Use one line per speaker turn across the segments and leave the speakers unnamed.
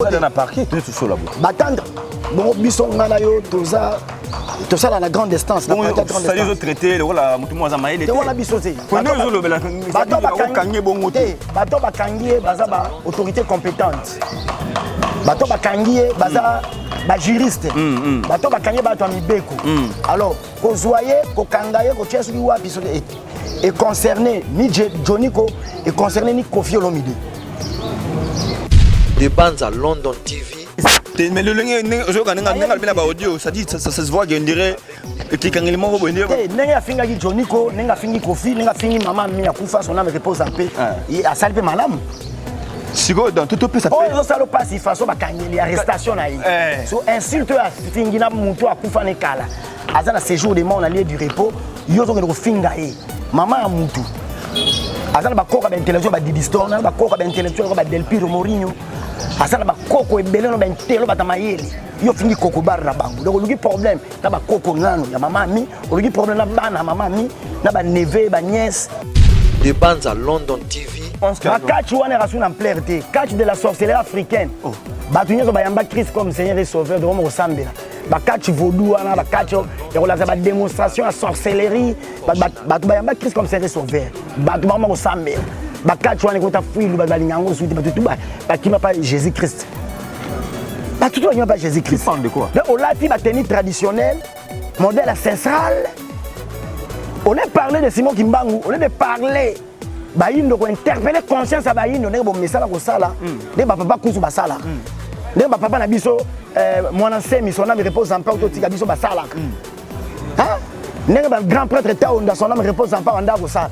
Na parquet tosola.
Batendre bongo, biso ngai na yo toza tosala na grande distance.
Na grande distance lokola motu moko aza mayele
te wana, biso te.
Ozolobela bakangi bongo te.
Bato bakangi ye baza ba autorité compétente, bato bakangi ye baza bajuriste, bato bakangi ye bato ya mibeko. Alors kozwa ye, kokanga ye, kotia soki wapi, soki econcerne ni Joniko, econcerne ni Kofi Olomide.
De Banza London TV.
Mais lolenge ozoyoka ndenge ndenge alobi na baaudio, c'est-à-dire ça se voit qu'on dirait ekikangeli moko boye.
Ndenge afingaki Joniko, ndenge afingi Kofi, ndenge afingi mama mi akufa, son âme repose en paix, asali mpe malamu.
Sikoyo donc topesa.
Oyo ezosala mpasi, façon bakangeli, arrestation na ye, so insulte oyo afingi na motu akufa ne kala, aza na séjour de mort, na lieu du repos, yo ozokende kofinga ye, mama ya mutu aza na bakoko ya baintellectuel, badidistor na bakoko ya baintellectuel, badelpiro Morinho, aza na bakoko ebele no baintelo, bato mayele. Yo ofingi koko bar na bango, donc oluki problème na bakoko nano ya mama mi, oluki problème na bana ya mama mi, na baneveux, banièce.
De Banza London TV.
Bakatch wana ekasu na ampleur te, catch de la sorcellerie africaine. Bato nyonso bayamba Christ comme Seigneur et Sauveur, tokoma kosambela. Bakatch vaudou wana, bakatch ya kolakisa badémonstration ya sorcellerie, bato bayamba Christ comme Seigneur et Sauveur, bato bakoma kosambela. Bakatch wana ekota fwilu, bato balinga yango suti, bato tu bakima pa Jésus Christ, bato tu bakima pa Jésus Christ. Donc olati batenue traditionnelle modèle ancestral, on est parlé de Simon Kimbangu, on est de parler bayindo, kointerpeller conscience ya bayindo ndenge bomesala kosala, ndenge bapapa kusu basalaka, ndenge bapapa na biso mwana nsemi, son âme repose en paix, totika biso basalaka, ndenge bagrand prêtre Taonda, son âme repose en paix, banda kosala.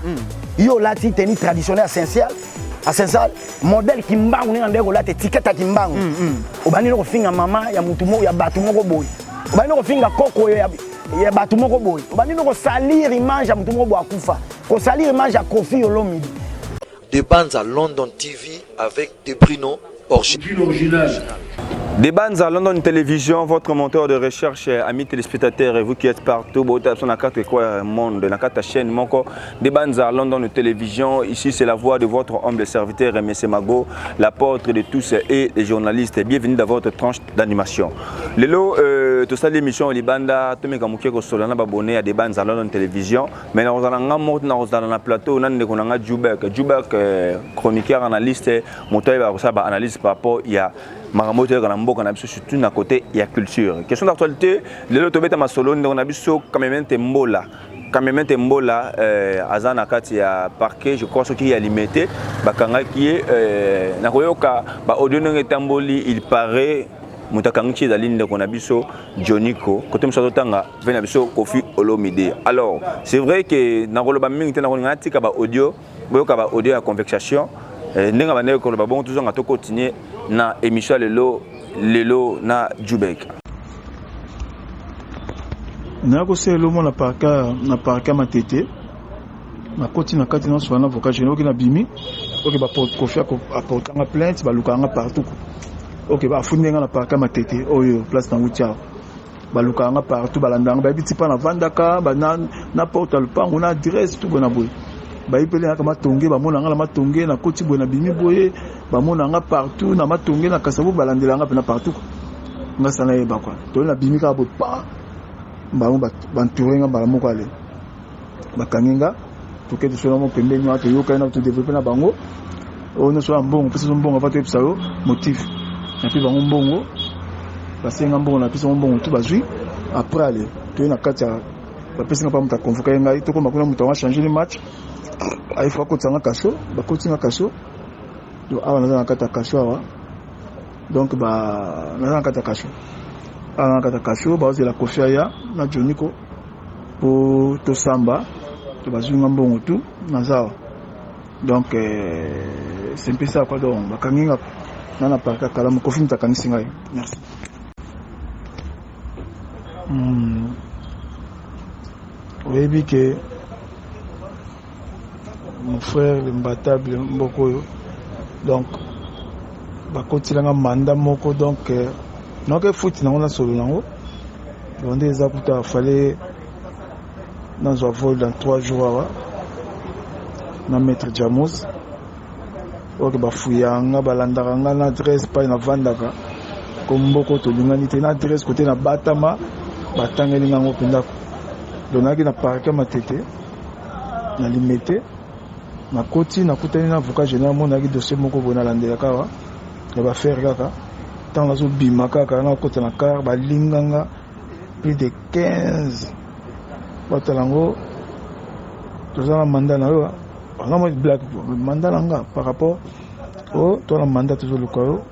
Yo olati tenue traditionnelle essentielle ancestral modèle Kimbangu, ndenge ndenge kolata etikete ya Kimbangu, obandi no kofinga mama ya mutu moko ya bato moko boye, obandi no kofinga koko ya bato moko boye, obandi no kosalir image ya mutu moko boye akufa, kosalir image ya Kofi Olomide.
De Banza London TV avec De Bruno
Original.
De Banza London Télévision, votre moteur de recherche, amis téléspectateurs et vous qui êtes partout, dans quatre coins monde, dans quatre chaîne moko, De Banza London Télévision, ici c'est la voix de votre humble serviteur, M. Mago, l'apôtre de tous et les journalistes. Bienvenue dans votre tranche d'animation. Lelo, tout ça l'émission Libanda, tout mes kamuke ko solana abonné à De Banza London Télévision, mais nous allons dans un plateau, nous avons Djoubek, Djoubek, chroniqueur, analyste, moto ba analyse par rapport ya makambo toyaka na mboka na biso, surtout na côté ya culture. Question d'actualité lelo, tobeta masolo ndeko na biso Kameme Mbola. Kameme Mbola aza na kati ya parquet, je crois soki ya Limete, bakangaki ye. Nakoyoka baaudio ndenge etamboli, il paraît moto akangaki ezali ndeko na biso Joniko, kote mosu azotanga ve na biso Kofi Olomide. Alors c'est vrai que nakoloba mingi te, nakolinga natika baaudio, boyoka baaudio ya conversation ndenge bandeki koloba bongo, tozonga tokontinue na émission ya lelo, lelo na Jubek.
Naya kosala eloko na parquet, na parquet Matete. Nakoti na kati, nyonso wana avocat général. Oke, nabimi, oke Bakofi aportanga plainte, balukaka nga partout. Oke, bafundi nga na parquet Matete oyo place nauti awa. Balukaka nga partout, balandaka nga, bayebi ti mpa navandaka na porte ya lupango na adresse tu boye na boye. Bayebi mpe nayaka Matonge, bamona nga na Matonge, nakoti boye, nabimi boye, bamona nga partout na Matonge na Kasabu, balandela nga mpena partout. Nga sana yeba kua toye, nabimi kaka boye pa bango bantoure nga mbala moko. Ale, bakangi nga, toke tosola mo pembeni wana, toyokani na todéveloppe na bango oyo nyonso ya mbongo. Mpesa mbongo ava toyebisa yo motif. Nape bango mbongo, basenga mbongo, napesa bango mbongo tu bazwi. Après, ale, toye na kati ya bapesi nga mpa moto aconvoquer ye ngai. Tokóma kuna, moto yango achange le match, aye fo akotisa nga cachot, bakotisi nga cachot. Donc awa naza na kati ya cachot awa, donc ba naza na kati ya cachot awa, na kati ya cachot baozela Kofi aya na Joniko mpo tosamba. To bazwi nga mbongo tu, naza awa. Donc c'est un peu ça quoi. Donc bakangi nga na parquet Kalamu, Kofi moto akangisi ngai. Merci. Oyebi ke mon frère l'imbattable, mboka oyo, donc bakotilanga mandat moko, donc naoke futi nango na solo nango. Donc nde eza kuta fallait nazwa vol dans 3 jours awa na maître Jamos. Oke bafuyaka nga, balandaka nga na adresse pai navandaka, komboko tolingani te na adresse kote na batama, batangeli nga yango mpenza. Donc nayaki na parquet Matete na Limete, nakoti, nakutani na avocat général. Monaki dossier moko boye nalandelaka awa ya baaffaire kaka. Ntango nazobima kaka, nakota na car, balinganga plus de 15, batala yango: "Toza na mandat na yo." Anga mwa blague, mandat na nga par rapport o to na mandat, tozoluka yo,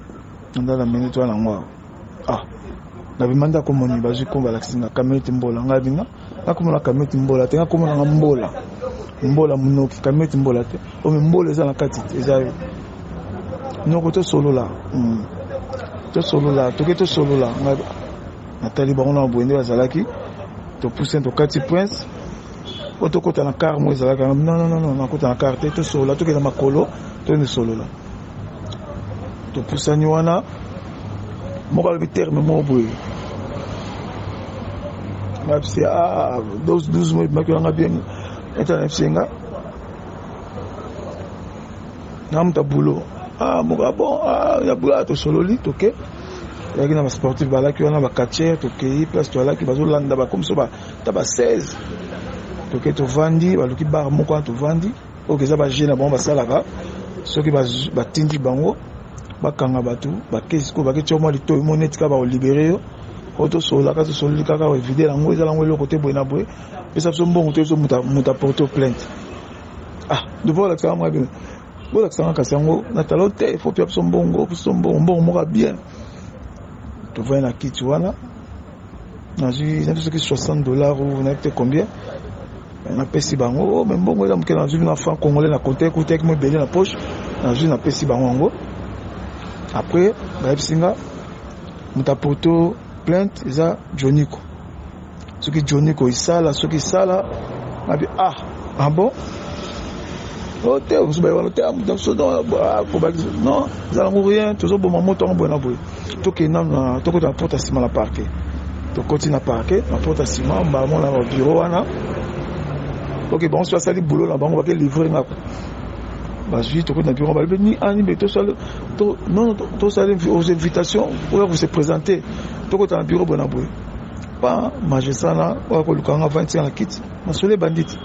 mandat na mene toza nango awa. Ah, nabima ndako, moni bazwi kombo, balakisi nga Kameti Mbola. Ngai binga nakomona Kameti Mbola te, nga komona nga Mbola, Mbola monoki Kameti Mbola te. Ome Mbola eza na kati te, eza yo noko, tosolola, tosolola, toke tosolola. Ngai natali bango na boye nde bazalaki. Topuse, tokati Prince po tokota na car mo ezalaki. Non, non, non, nakota na car te, tosolola, tokenda makolo, tokende solola. Topusani wana, moko alobi terme moko boye, ngabisi ah 12 12 mois ebimaki wanga bien ete nayebisi nga na moto ya boulot. Ah, moko, ah bon, ah ya boulot. Tosololi, toke, ezalaki na basportif balaki wana, bacatcheurs. Tokei place toalaki, bazolanda bakomi so ta ba 16. Toke, tovandi, baluki bar moko wana, tovandi. Oyo eza baje na bango basalaka, soki batindi bango bakanga bato, bakesi ko baketia mwa litoi mo neti kaka bakolibérer yo. Oyo tosololaka, tosololi kaka, evide yango, eza yango eloko te boye na boye, pesa biso mbongo to biso moto aporte plainte. Ah, depo olakisaka mwa bino, bolakisanga kasi yango natala te, faut pia biso mbongo, biso mbongo, mbongo moko ya bien. Tovandi na kiti wana, nazwi nabi soki 60 $ ou nayebi te combien napesi bango. Oh, mais mbongo eza moke. Nazwi na franc congolais na compte, ekutaki mo ebele na poche, nazwi, napesi bango yango. Après bayebisi nga moto aporte plainte eza Joniko, soki Joniko isala, soki isala nabi. Ah, ah bon, o te, mosusu baye wana te, moto kobaki non, eza nango rien, tozoboma moto yango boye na boye. Tokende nanu, tokota na porte ya nsima na parquet. Tokoti na parquet na porte ya nsima, mbala mona na bureau wana. Ok, bango so basali boulot na bango, bake livrer nga, bazwi. Tokoti na bureau, balobi ni ani be tosala non, tosali aux invitations oyo ko se présenter. Tokota na bureau boye na boye, pa magistrat na oyo koluka nga, vandi na kiti, masolo ebandi ti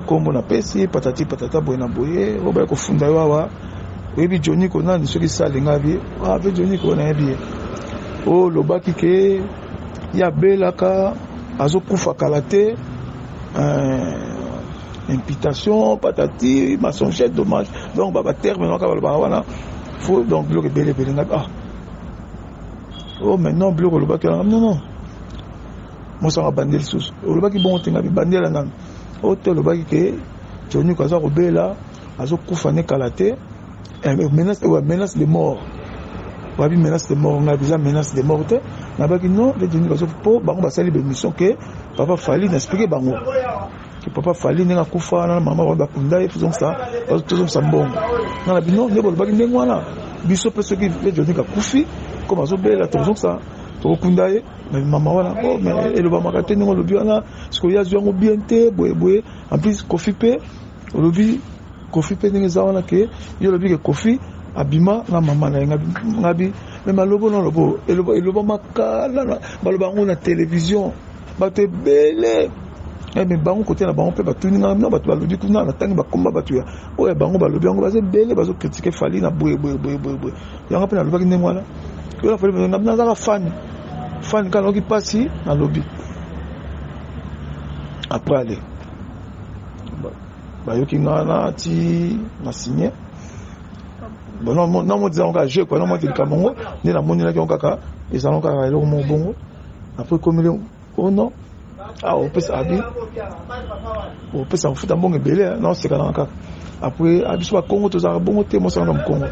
nkombo napesi, patati patata, boye na boye, oyo baye kofunda yo awa, oyebi Joniko nani, soki salenga bi ape Joniko nayebi ye, oyo olobaki ke ye abelaka, azokufa kala te, imputation patati, mensongère, dommage, donc baterme maka balobaka wana faut, donc biloko ebele ebele. Ngai ah, oh maintenant biloko olobaki wana, non, non, mosanga bande lisusu, olobaki bongo te. Ngai bandela nanu oyo te, olobaki ke Joniko aza kobela, azokufa ne kala te, menace, menace de mort, babi menace de mort. Ngai eza menace de mort te, nabaki non, nde Joniko azo mpo bango basali bémission ke papa Fali, na expliquer bango ke papa Fali ndenge akufa wana, mama bango bakunda ye, tozongisa mbongo. Nga na bino nde bolobaki ndenge wana, biso mpe soki nde Joniko akufi comme azobela, tozongisa, tokokunda ye. Mama wana, oh mais elobamaka te ndenge olobi wana, sikoyo azwi yango bien te, boye boye. En plus Kofi mpe olobi, Kofi mpe ndenge eza wana ke yo olobi ke Kofi abima na mama na ye. Ngabi mais malobo na lobo elobama kala, baloba yango na télévision, bato ebele. Mais bango kote na bango mpe batuni nga no, bato balobi kuna, natangi bakomba bato ya oyo ya bango balobi yango, baza ebele, bazocritiquer Fali na boye boye boye boye boye. Yango mpe nalobaki ndenge wana, yo na Fali nazaka fan, fan kaka, nayoki mpasi, nalobi. Après ale bayoki nga wana ti na signé bon, namoni yango kaka jeu quoi, namoni likambo yango nde namonelaki yango kaka, ezalaka kaka eloko moko bongo. Après ekomeli oh non, ah opesa abi opesa kofuta mbongo ebele, naoseka nanga kaka. Après biso bakongo tozalaka bongo te, mosaka na mokongo.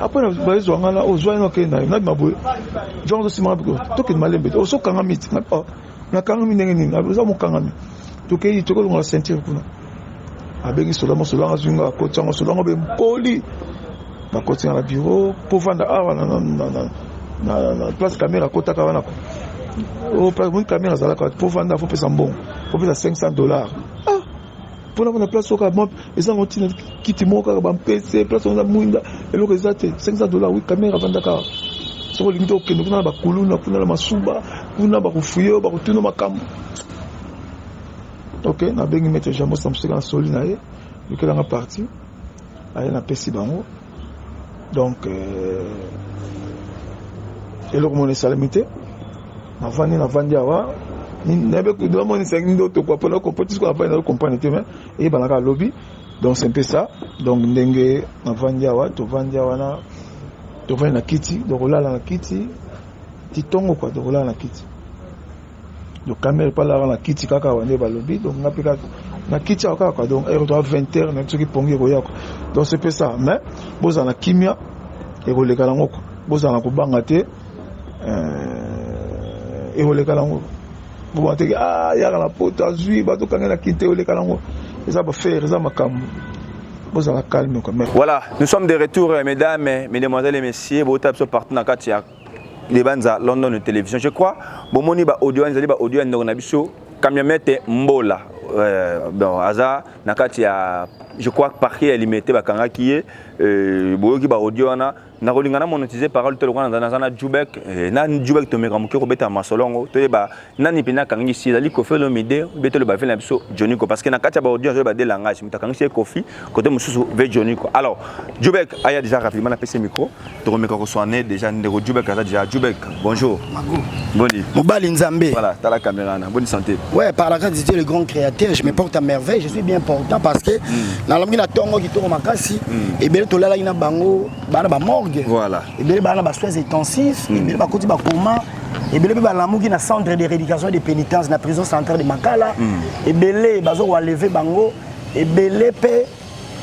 Après bazwa nga na ozwa ye, nakende na yo, nabima boye, jongo tosimanga, tokende malembe te, osokangami ti nakangami ndenge nini, oza mokangami. Tokei, tokolongola ceinture kuna, abengi solamo, solanga azwi nga, akoti yango, solango be mpoli, bakoti nga na bureau mpo vanda awa na place caméra akotaka wana. Moni caméra azalaka mpo vanda, faut pesa mbongo, faut pesa 500 $. Ah. Mpona mpona place oyo kaka ezango ntina, kiti moko kaka bampese, place wana mwinda, eloko eza te. 500 $, oui. Kamerhe avanda kaka. Soki olingi te, okende kuna na bakuluna, kuna na masuba, kuna bakofuye oyo, bakotuna makambo. Ok, nabengi maître Jambo Samseka, na soli na ye, lukelanga parti aye, napesi bango. Donc eloko mona esalemi te. Navandi, navandi awa, namoni esangi ndoto kwa mpona kopotisi kwa navandi, nazo te, mais eyebanaka alobi. Donc c'est un peu ça. Donc ndenge navandi awa, tovandi awa na tovandi na kiti, donc olala na kiti ti ntongo quoi. Donc olala na kiti, donc Kamerhe mpe alaka na kiti kaka awa nde balobi. Donc nga mpe kaka na kiti awa kaka. Donc heure toa 20 heures, nayebi soki pongi ekoya quoi. Donc c'est peu ça, mais bozala na kimia, ekoleka nango quoi. Bozala na kobanga te, ekoleka nango. Bobanga teke ah, yaka na poto, azwi bato kange na kiti, ekoleka nango. Eza bafere, eza makambo, bozala calme quoi.
Voilà, nous sommes de retour, mesdames, mesdemoiselles et messieurs. Bota biso partout na kati ya Lebanza London Télévision. Je crois bomoni ba audio, ezali ba audio ya ndeko na biso camionnette Mbola. Bon, aza na kati ya, je crois, parquet ya Limete, bakangaki ye. Boyoki ba audio wana. Nakolinga na monétiser parole te lokola naza na Jubek. Na Jubek tomeka moke kobeta masolo yango, toyeba nani mpena akangisi. Ezali Koffi Olomide be toloba ve na biso Joniko? Parce que na kati ya baaudio azoyeba de langage, moto akangisi ye Koffi, côté mosusu ve Joniko. Alors Jubek aya déjà rapidement, napesi micro, tokomeka kosoane déjà ndeko Jubek. Aza déjà. Jubek, bonjour. Boni?
Mobali Nzambe.
Voilà, tala caméra na. Bonne santé?
Ouais, par la grâce de Dieu, le grand créateur, je me porte à merveille, je suis bien portant parce que nalambi na tongo kitoko makasi, ebele tolalaki na bango bana ba morgue. Ebele bana ba soins intensifs, ebele bakoti ba coma, ebele mpe balamuki na centre de rééducation et de pénitence na prison centrale de Makala. Ebele bazo koenlever bango, ebele mpe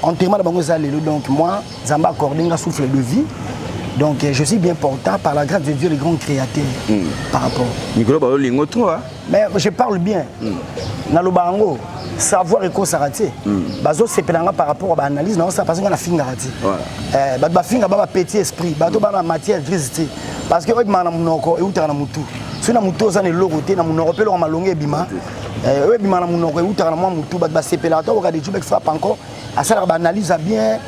enterrement na bango eza lelo. Donc moi, Nzambe accordé nga souffle de vie. Donc je suis bien portant par la grâce de Dieu, le grand créateur, par rapport.
Mikolo bazolingo trop, hein?
Mais je parle bien. Naloba yango, savoir ekosaka te. Bazosepela nga par rapport à baanalyse naosala, parce que nga nafingaka te. Bato bafinga ba bapetit esprit, bato bana matière grise te, parce que oyo ebimaka na monoko eutaka na motu. Soki na motu oza na eloko te, na monoko mpe eloko malongo ebima. Oyo ebimaka na monoko eutaka na mwa motu. Bato basepelaka to okoka de Jubek frappe encore, asalaka baanalyse ya bien,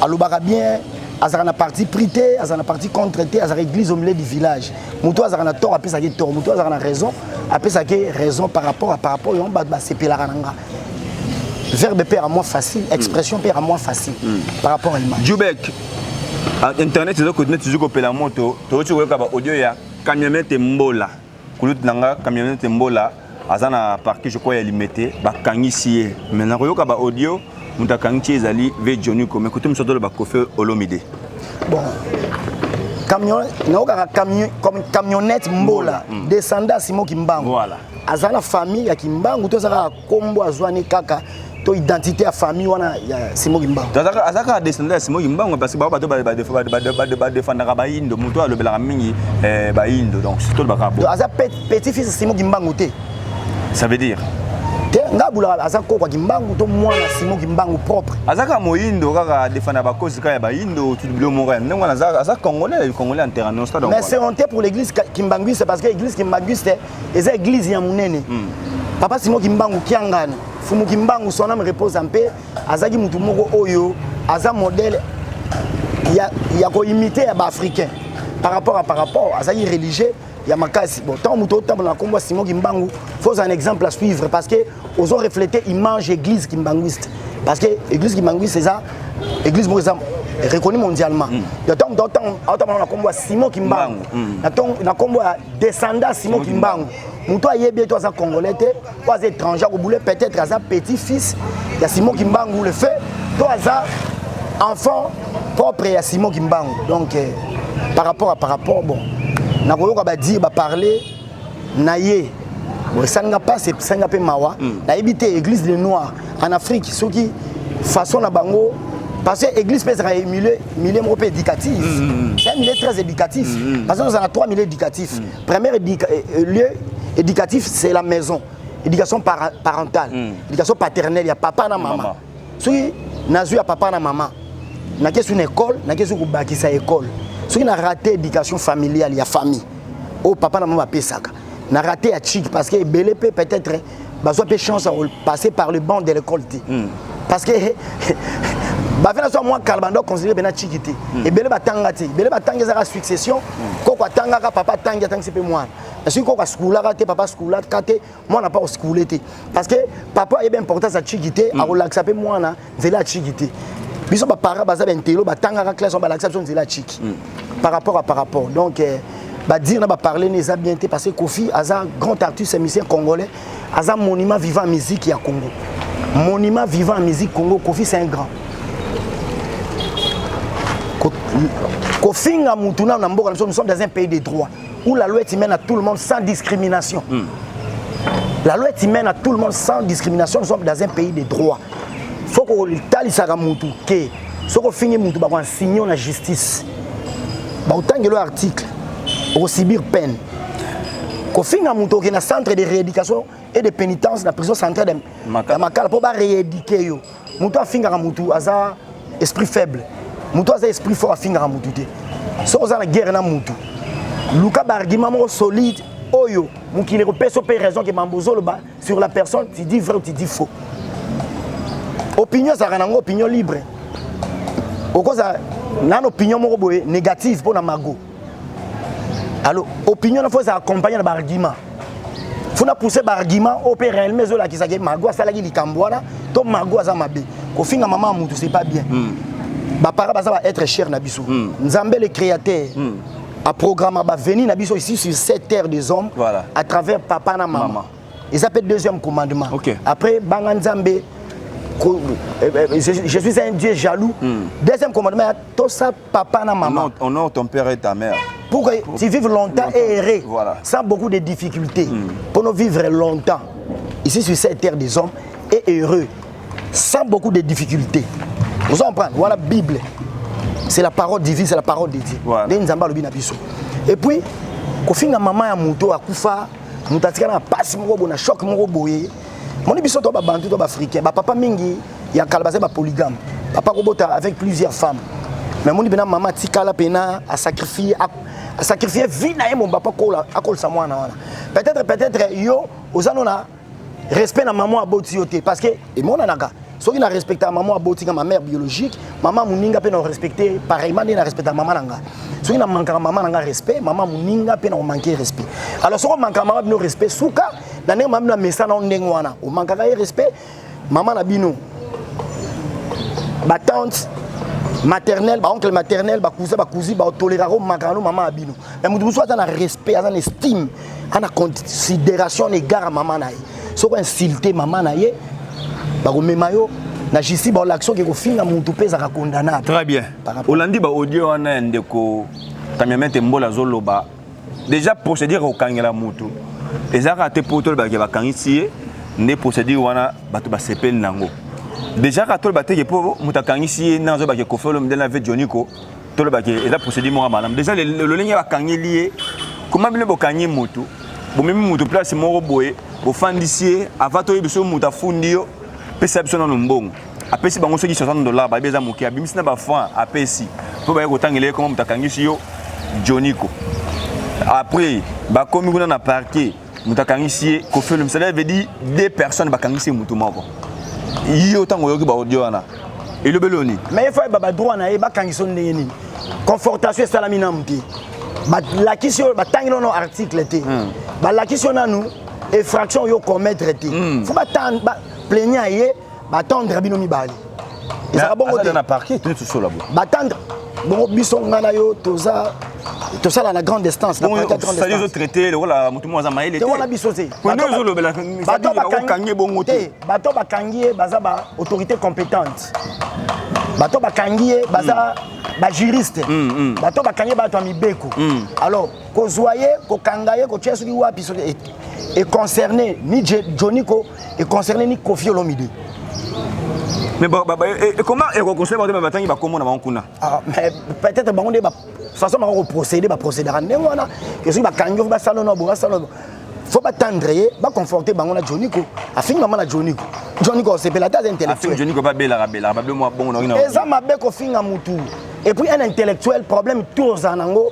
alobaka bien, azalaka na parti pris te, azalaka na parti contre te, azalaka église au milieu du village. Moto azalaka na tort, apesaki tort, moto azalaka na raison, apesaki raison. Par rapport yango bato basepelaka na nga. Verbe mpe ya moins facile, expression mpe ya moins facile par rapport à image.
Jubek, internet eza continue toujours kopela moto. Toyoti koyoka baaudio ya camionnette Mbola, kulutu na nga camionnette Mbola aza na parquet, je crois, ya Limete, bakangisi ye. Mais na koyoka baaudio, moto akangisi ye ezali ve Joniko, mais kote mosusu atoloba Koffi Olomide.
Bon, camion naokaka camion, comme camionnette Mbola, descendant Simon Kimbangu. Aza na famille ya Kimbangu to aza kaka nkombo azwani kaka to identité ya famille wana ya Simon Kimbangu?
Aza kaka descendant ya Simon Kimbangu, parce que bango bato badefendaka bayindo, moto alobelaka mingi bayindo, donc tolobaka bo.
Aza petit fils Simon Kimbangu te?
Ça veut dire?
Te, nga bulaka aza koko ya Kimbangu to mwana Simon Kimbangu propre.
Aza kaka moyindo, kaka defanda bakozi kaka ya bayindo, bilo moko ya ndenge wana. Aza congolais, congolais en terra nostra, donc.
Mais c'est honte pour l'église kimbanguiste, parce que église kimbanguiste eza église ya monene. Papa Simon Kimbangu Kiangani, Fumu Kimbangu, son âme repose en paix, azalaki mutu moko oyo aza modèle ya koimiter ya baafricain par rapport azalaki religieux ya makasi. Bon, ntango moto otambola na nkombo ya Simon Kimbangu, faut un exemple à suivre, parce que ozo refléter image église kimbanguiste, parce que église kimbanguiste eza église moko eza reconnu mondialement. Ya ntango moto aotambola na nkombo ya Simon Kimbangu, na nkombo ya descendant Simon Kimbangu, moto ayebi ye to aza congolais te, to aza étranger, akobule peut-être aza petit fils ya Simon Kimbangu le fait, to aza enfant propre ya Simon Kimbangu. Donc par rapport, bon, nakoyoka badire, baparle na ye. Bon, esalinga mpasi, esalinga mpe mawa. Nayebi te église de noir en Afrique soki façon na bango, parce que église mpe ezalaka milieu moko mpe éducatif. C'est un milieu très éducatif, parce que ozala na trois milieux éducatifs. Premier lieu éducatif, c'est la maison, éducation parentale, éducation paternelle ya papa na mama. Soki nazwi ya papa na mama, nake su na école, nake su kobakisa école. Soki na raté éducation familiale ya famille oyo papa na mama bapesaka, na raté ya chik, parce que ebele mpe peut-être Bazwa mpe chance ya passer par le banc de l'école te. Parce que bave na so mwa kala bando considéré bena chiki te. Ebele batanga te, ebele batanga ezaka succession. Koko atangaka, papa atangi, atangisi mpe mwana. Soki koko askulaka te, papa askulaka te, mwana mpe akoskule te, parce que papa ayebi importance ya chiki te, akolakisa mpe mwana nzela ya chiki te. Biso baparent baza baintello, batangaka classe, balakisa biso nzela ya chiki par rapport. Donc badire na baparle ne eza bien te, parce que Kofi aza grand artiste musicien congolais, aza monument vivant musique ya Congo, monument vivant musique Congo. Kofi, c'est un grand. Kofinga mutu na mboka na biso, nous sommes dans un pays de droit où la loi est humaine à tout le monde sans discrimination. La loi est humaine à tout le monde sans discrimination. Nous sommes dans un pays de droit. Faut kotalisaka mutu ke soki ofingi mutu, bakoassigne na justice, bakotangela article, okosubir peine. Kofinga mutu, okende na centre de rééducation et de pénitence, na prison centrale ya Makala, mpo barééduque yo. Mutu afingaka mutu aza esprit faible. Mutu aza esprit fort afingaka mutu te. Soki oza na guerre na mutu, luka baargument moko solide oyo mokili ekopesa mpe raison ke mambo ozoloba sur la personne, tu dis vrai ou tu dis faux. Opinion ezalaka nango, opinion libre. Okoza nana opinion moko boye négative mpo na Mago. Alors opinion na faut ezala accompagné na baargument, faut na pousser baargument oyo mpe réellement ezolakisaka Mago asalaki likambo wana to Mago aza mabe. Kofinga mama ya mutu, c'est pas bien. Baparent baza baêtre cher na biso. Nzambe le créateur aprogramme baveni na biso ici sur cette terre des hommes à travers papa na mama. Mama. Eza mpe deuxième commandement. Après banga Nzambe, je suis un Dieu jaloux. Deuxième commandement, tosa papa na mama.
Honore ton père et ta mère.
Pour que tu vives longtemps et heureux, sans beaucoup de difficultés, pour nous vivre longtemps ici sur cette terre des hommes et heureux, sans beaucoup de difficultés. Vous comprenez? Voilà, Bible. C'est la parole divine, c'est la parole de Dieu. Nde Nzambe alobi na biso. Et puis, kofinga mama ya moto akufa, moto atikala na pasi moko boye, na choc moko boye. Moni biso to babantu to baafricain, bapapa mingi ya kala baza bapolygame. Papa kobota avec plusieurs femmes. Mais moni pena mama atikala pena asacrifie, asacrifie vie na ye momba mpo akolisa mwana wana. Peut-être yo oza no na respect na mama aboti yo te, parce que emonanaka soki na respecta mama aboti nga, ma mère biologique, mama moninga mpe na respecte pareillement nde na respecta mama na nga. Soki na mankaka mama na nga respect, mama moninga mpe na omanke respect. Alors soki omankaka mama bino respect, suka na ndenge mama bino amesana o ndenge wana omankaka ye respect, mama na bino, batante maternelle, baoncle maternel, bacousin, bacousine, baotoléraka omankaka no mama ya bino. Mais moto mosusu aza na respect, aza na estime, aza na considération na égard ya mama na ye, soki insulte mama na ye, bakomema yo na justice, baolakisa soki kofinga motu mpe ezalaka condamnable.
Très bien. Olandi baaudio wana ya ndeko Kamiamete Mbola, azoloba déjà procédure kokangela motu ezalaka te mpo tolobaki bakangisi ye nde procédure wana bato basepeli nango. Déjà kaka toloba teke mpo moto akangisi ye nde azobaki Kofi Olomide na ve Joniko, tolobaki eza procédure moko ya malamu. Déjà lolenge bakangeli ye, koma bino bokangi motu, bomemi motu place moko boye, bofandisi ye, avant toyebi soki moto afundi yo, pesa biso nano mbongo. Apesi bango soki 60 $, bayebi eza moke, abimisi na bafranc, apesi mpo baye kotangela ye koma moto akangisi yo Joniko. Après bakomi kuna na parquet, moto akangisi ye Kofi Olomide. Cela veut dire deux personnes bakangisi ye motu moko. Yo ntango oyoki baaudio wana, elobeli oni?
Mais il faut yeba badroit na ye. Bakangisa yo ndenge nini? Confortation esalami nanu te, balakisi oyo batangi nano article te, balakisi yo nanu infraction oyo commettre te. Faut plaignant ye batendre bino mibale, ezalaka bongo te.
Na parquet tuni tosola bo.
Batendre bongo biso, ngai na yo toza tosala na grande distance, na parquet grande
distance. Ozotraite lokola motu moko aza mayele.
Te, wana biso te.
Ozolobela bakangi bongo te.
Bato bakangi ye baza ba autorité compétente, bato bakangi ye baza bajuriste, bato bakangi ye bato ya mibeko. Alors kozwa ye, kokanga ye, kotia soki wapi, soki econcerne ni Joniko, econcerne ni Kofi Olomide.
Mais comment ekoconseille bato batangi bakombo na bango kuna?
Ah, mais peut-être bango nde façon bango koprocéde, baprocédaka ndenge wana ke soki bakangi yo, basala no bo, basala, faut batendre ye, baconforte bango na Joniko. Afingi mama na Joniko, Joniko osepela te, aza intellectuel.
Joniko babelaka belaka babe mwa bongo.
Eza mabe kofinga mutu. Et puis un intellectuel, problème tout ozala nango.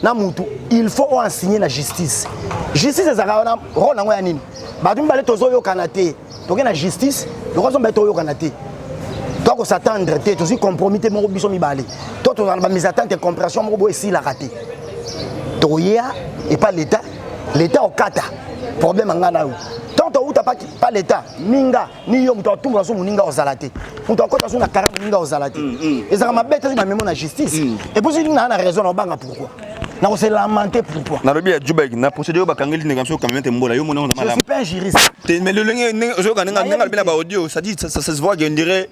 Na mutu, il faut o enseigner na justice. Justice ezalaka wana, rôle nango ya nini? Bato mibale tozoyokana te, toke na justice, lokola biso mibale toyokana te, tokos'entendre te, tozwi compromis te moko biso mibale, to tozala na bamésentente, compréhension moko boye esilaka te, tokoya epa l'État, l'État okata problème anga na yo. Tant touta pa l'État, ninga ni yo, moto atumbola so moninga ozala te, moto akota so na kara moninga ozala te. Ezalaka mabe te soki bamemo na justice. Et puis soki naa na raison, na obanga pourquoi? Nakose lamenter pourquoi?
Nalobi ya Jubek, na procédure oyo bakangeli ndenge biso camionnette Mbola, yo mona
Je suis pas un juriste.
Te, mais lolenge ndenge ozoyoka, ndenge alobi na baaudio, ça dit, ça se voit que on dirait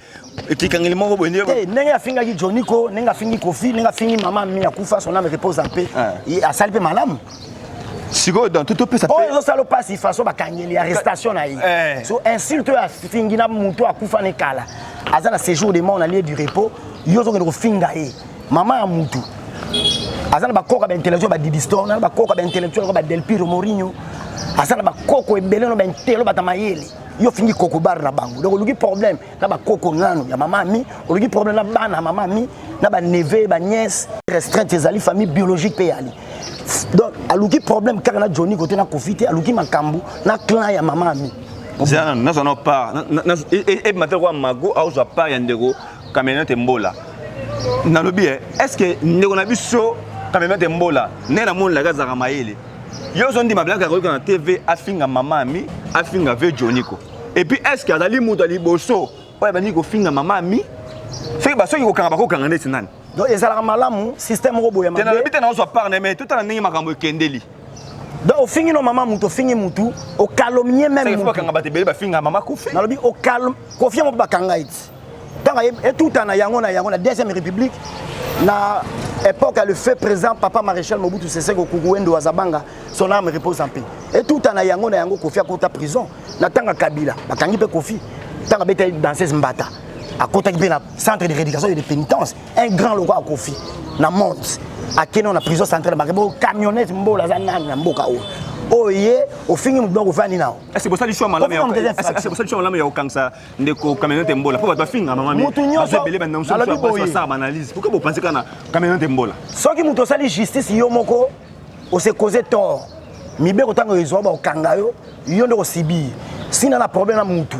ekikangeli moko boye ndenge
te, ndenge afingaki Joniko, ndenge afingi Kofi, ndenge afingi mama mi akufa, son âme repose en paix. Asali mpe malamu.
Sikoyo donc topesa
oyo ezosala mpasi, façon bakangeli, arrestation na ye, so insulte oyo afingi na motu akufa ne kala, aza na séjour de mort, na lieu du repos, yo ozokende kofinga ye, mama ya mutu aza na bakoko ya baintellectuel, badidistor na bakoko ya baintellectuel ko badelpiro Morinho, aza na bakoko ebele no baintelo, bata mayele. Yo ofingi koko bar na bango, donc oluki problème na bakoko nano ya mama ami, oluki problème na bana ya mama ami, na baneveux, banièce restreinte, ezali famille biologique mpe yali. Donc aluki problème kaka na Johnny kote na Kofi te, aluki makambo na clan ya mama ami.
Zela nanu, nazwa na part ebima te kwa mago aozwa part ya ndeko camionnette Mbola. Nalobi, est ce que ndeko na biso camionnette Mbola, ndenge namonelaka azalaka mayele, yo ozondima bilaka koyoka na TV afinga mama ami, afinga ve Joniko? Et puis est ce que azali moto ya liboso oyo abandi kofinga mama ami? Soki basoki kokanga, bakokanga ndeti nani?
Donc ezalaka malamu système moko boye.
Te, nalobi te nazwa part na, mais totala ndenge makambo ekendeli.
Donc ofingi no mama mutu, ofingi mutu, ocalomnier même mutu.
Bakanga bato ebele bafinga mama Kofi.
Nalobi Kofi yango mpe bakanga ye ti ntango etutana yango na deuxième république, na époque ya le fait président papa maréchal Mobutu Sese Seko Kuku Wendo Azabanga, son âme repose en paix. Etutana yango na yango, Kofi akota prison. Na ntango ya Kabila, bakangi mpe Kofi. Ntango abeta danseuse mbata, akotaki mpe na centre de rééducation et de pénitence. Un grand lokola Kofi na monde akende na prison centrale, bake bo camionnette Mbola aza nani na mboka oyo? Oyo ye ofingi motu, donc ofandi nao.
Est-ce bosali choix malamu? Est-ce bosali choix malamu ya kokangisa ndeko camionnette Mbola? Mpo bato bafinga mama
Mutu nyonso
ebele,
nalobi boye.
basala baanalyse, pourquoi bopense kaka na camionnette Mbola?
Soki moto osali justice yo moko, ose cause tort, mibeko ntango ezwa bakokanga yo, yo nde kosibir. Sina na problème na mutu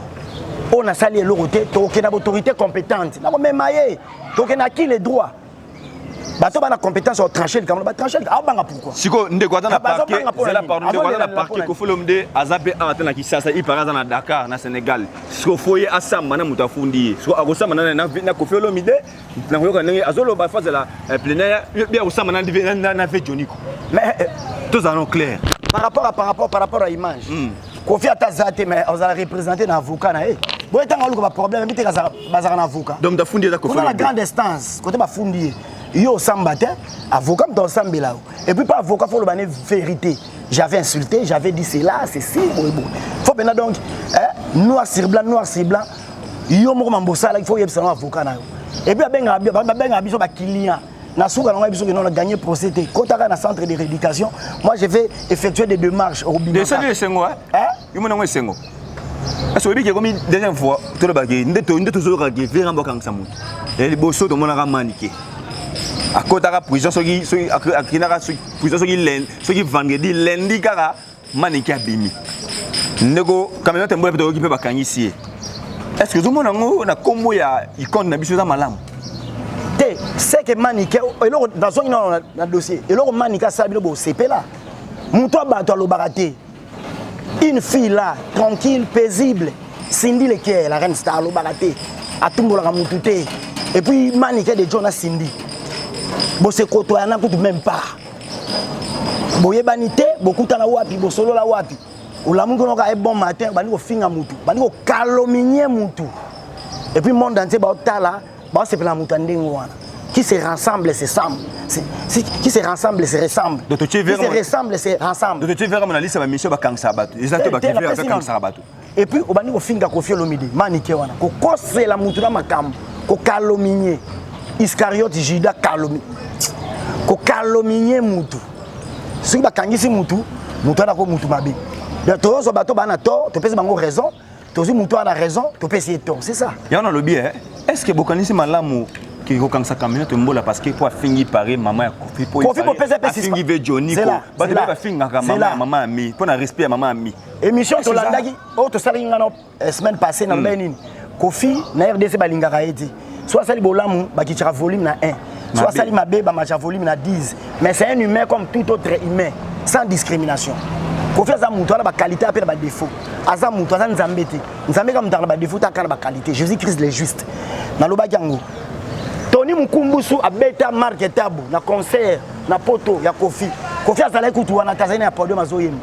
oyo nasali eloko te, tokokende na baautorité compétente, nakomema ye, tokende na qui le droit, bato bana compétence ya kotranche likambo, batranche. Aobanga pourquoi?
Sikoyo ndeko aza na
Bazobanga
parquet
mpo na
zela
nini?
Pardon, ndeko aza na
Azolela mpo
parquet
na nini?
Kofi Olomide aza mpe awa te na Kisasa, ipara aza na Dakar, na Sénégal. Sikoyo fo ye asamba na moto afundi ye. Sikoyo akosamba na Kofi Olomide, na koyoka ndenge azoloba, fo azala plénière bi akosamba na ve Joniko.
Mais
tozala no clair.
Par rapport à image, Kofi ata aza te, mais azala représenté na avocat na ye. Boye ntango aluka baproblème ebi te, bazalaka na avocat.
Donc moto afundi eza Kofi
Kuna na
Olomide.
grande instance kote bafundi ye, yo osamba te, avocat moto osambela yo. Et puis pas avocat, faut loba ne vérité: j'avais insulté, j'avais dit cela, ceci, boye boye. Faut mpena donc noir sur blanc, noir sur blanc, yo moko mambo osalaki, faut oyebisa no avocat na yo. Et puis babengaka biso baclient na suka nango, biso kende na gagner procès te, kotaka na centre de rééducation, moi je vais effectuer des démarches, okobima.
Esali esengo.
Hein?
Yo mona yango esengo. Est-ce oyebi ke ekomi deuxième fois tolobaki nde tozolokaki vera bakangisa moto ya liboso? Tomonaka Manike akotaka prison, soki akendaka prison soki vendredi, lundi kaka Manike abimi. Ndeko camionnette Mbola mpe toyoki mpe bakangisi ye. Est ce que ozomona yango na nkombo ya icône na biso eza malamu?
Te, c'est que Manike, eloko nazongi nano na dossier, eloko Manike asala bino bosepela, moto ya bato alobaka te. Une fille là, tranquille, paisible, Cindy Leker, la reine star, alobaka te, atumbolaka motu te. Et puis Manike de John na Cindy bosekotoyana kutu même pas, boyebani te, bokutana wapi, bosolola wapi? Olamuki onoka e bon matin, bandi kofinga mutu, bandi kocalomnier mutu, et puis monde entier baotala, baosepela na moto ya ndenge wana. Qui se rassemble se semble, qui se rassemble se ressemble.
Donc,
qui se ressemble se rassemble.
Donc totie vera na liste ya bamission bakangisaka bato, eza te?
Te, napesi
Bakangisaka bato.
Et puis obandi kofinga Kofi Olomide, Manike wana, kokosela mutu na makambo, kocalomnier Iscariote Judas, calomnie, kocalomnier mutu. Soki bakangisi mutu, mutu wana ko mutu mabe. Donc tozozwa bato baa na tort, topesi bango raison, tozwi mutu wana na raison, topesi ye tort, c'est ça.
Yango nalobi, est ce que bokanisi malamu? Kokangisa camionnette mbola parce que po afingi pare mama ya Kofi, po
Kofi bopesa mpe
afingi ve Johnny, bato mpe bafingaka mama mama ya mi mpo na respect ya mama ya mi.
Émission tolandaki oyo tosalaki nga na semaine passée, nalobaki nini? Kofi na RDC balingaka ye te. So asali bolamu, bakitaka volume na 1, so asali mabe, bamataka volume na 10. Mais c'est un humain comme tout autre humain, sans discrimination. Kofi aza moto ana baqualité ape na badéfaut. Aza moto, aza Nzambe te. Nzambe ka moto aka na badéfaut te, aka na baqualité. Jésus Christ le juste. Nalobaki yango, Tony Mukumbusu abeta Mark Tabu na concert na poto ya Kofi. Kofi azalaki kutu wana te, azali na ya podium azoyemba.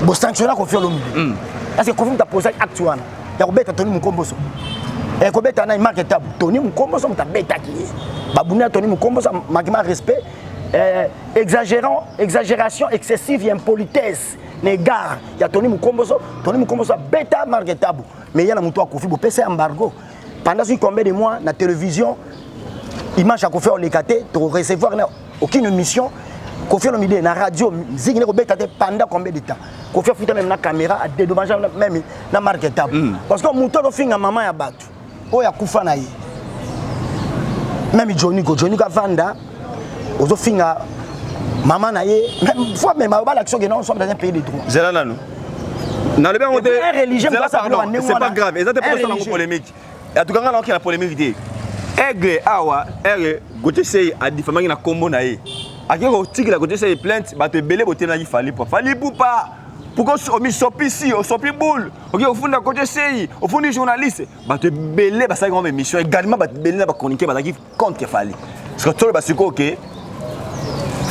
Bosanctionna Kofi Olomide parce que Kofi moto aposaki acte wana ya kobeta Tony Mukomboso, kobeta nani, Mark Tabu. Tony Mukomboso moto abetaki ye, babunda. Tony Mukomboso manquement respect, exagérant, exagération excessive ya impolitesse na égard ya Tony Mukomboso. Tony Mukomboso abeta Mark Tabu, mais ye na moto akofi, bopesa embargo pendant soki combien de mois na télévision. Image ya Kofi oleka te, torecevoir na aucune émission Kofi Olomide na radio, ziki nde kobeta te pendant combien de temps. Kofi afuta même na caméra, adédommage même na Mark Tabu parce que moto azofinga mama ya bato oyo akufa na ye. Même Joniko, Joniko avanda, ozofinga mama na ye fois même balakisi oke non, sommes dans un pays de droit.
Zela nanu, nalobi yango te. C'est pas grave, eza te mpo tosala yango polémique. En tout cas nga naokenda polémique te. Aigle awa, aigle Gautier Sey adifamaki na nkombo na ye, ake kotikela Gautier Sey plainte. Bato ebele botelemaki Fally po Fally Ipupa, pourquoi omisopisi, osopi boule, oke ofunda Gautier Sey, ofundi journaliste? Bato ebele basalaki yango émission également. Bato ebele na bachroniqueur bazalaki contre Fally, parce que toloba sikoyo ke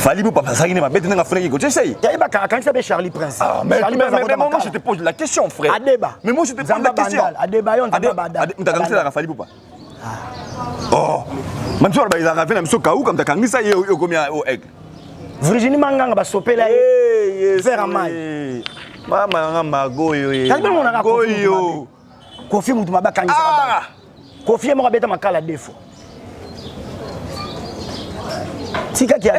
Fally Ipupa azalaki ne mabe te ndenge afundaki Gautier Sey.
Yayebaka akangisa mpe Charlie Prince.
Ah, mais moi je te pose la question, frère.
Adeba.
Mais moi je te pose la question.
Adeba yo Nzamba
Bada. Mutu akangiselaka Fally Ipupa. Oh, même so ezalaka ve na biso kauka, mutu akangisa ye okomi o aigle.
Virginie Manganga basopela ye verre mai.
Mama yanga magoyo.
Goyo. Kofi mutu mabe akangisaka. Kofi ye moko abeta makala deux fois. Tika ki